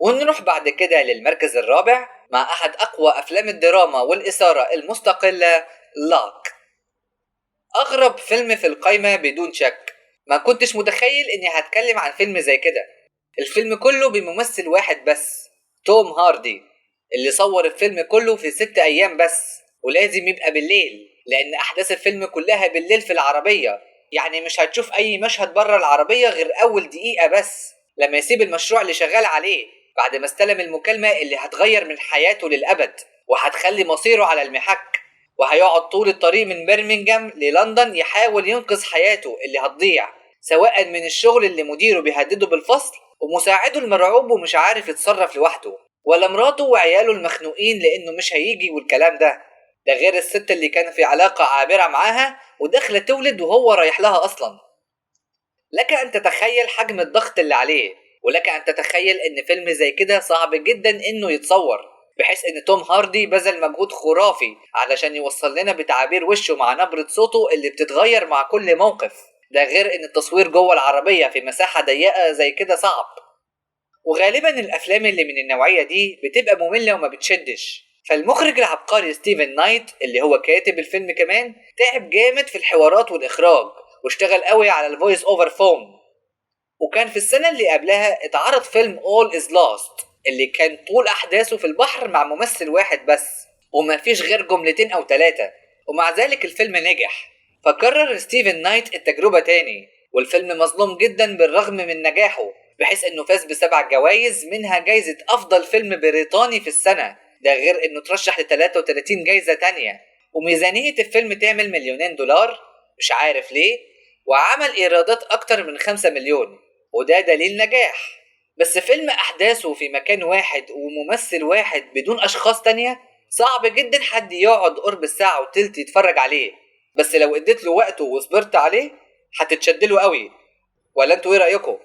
ونروح بعد كده للمركز الرابع مع أحد أقوى أفلام الدراما والإثارة المستقلة، Locke. أغرب فيلم في القايمة بدون شك. ما كنتش متخيل إني هتكلم عن فيلم زي كده. الفيلم كله بممثل واحد بس، توم هاردي، اللي صور الفيلم كله في 6 أيام بس، ولازم يبقى بالليل لأن أحداث الفيلم كلها بالليل في العربية، يعني مش هتشوف أي مشهد بره العربية غير أول دقيقة بس لما يسيب المشروع اللي شغال عليه بعد ما استلم المكالمة اللي هتغير من حياته للأبد وهتخلي مصيره على المحك، وهيقعد طول الطريق من برمنجهام للندن يحاول ينقذ حياته اللي هتضيع، سواء من الشغل اللي مديره بيهدده بالفصل ومساعده المرعوب ومش عارف يتصرف لوحده، ولا مراته وعياله المخنوقين لأنه مش هيجي والكلام ده، ده غير الست اللي كان في علاقة عابرة معاها وداخلة تولد وهو رايح لها أصلا. لك أن تتخيل حجم الضغط اللي عليه، ولك أن تتخيل إن فيلم زي كده صعب جدا إنه يتصور، بحيث إن توم هاردي بذل مجهود خرافي علشان يوصل لنا بتعابير وشه مع نبرة صوته اللي بتتغير مع كل موقف، ده غير إن التصوير جوه العربية في مساحة ضيقة زي كده صعب. وغالبا الأفلام اللي من النوعية دي بتبقى مملة وما بتشدش، فالمخرج العبقري ستيفن نايت اللي هو كاتب الفيلم كمان تعب جامد في الحوارات والإخراج، واشتغل قوي على ال voice over phone. وكان في السنة اللي قبلها اتعرض فيلم All is Lost اللي كان طول أحداثه في البحر مع ممثل واحد بس وما فيش غير جملتين أو 3، ومع ذلك الفيلم نجح. فكرر ستيفن نايت التجربة تاني، والفيلم مظلوم جدا بالرغم من نجاحه، بحيث انه فاز ب7 جوائز منها جايزة أفضل فيلم بريطاني في السنة، ده غير انه ترشح ل 33 جايزة تانية. وميزانية الفيلم تعمل $2 مليون مش عارف ليه، وعمل ايرادات اكتر من 5 مليون، وده دليل نجاح. بس فيلم احداثه في مكان واحد وممثل واحد بدون اشخاص تانية صعب جدا حد يقعد قرب الساعة وتلت يتفرج عليه، بس لو اديت له وقته وصبرت عليه هتتشدله قوي. ولا انتوا ايه رأيكم؟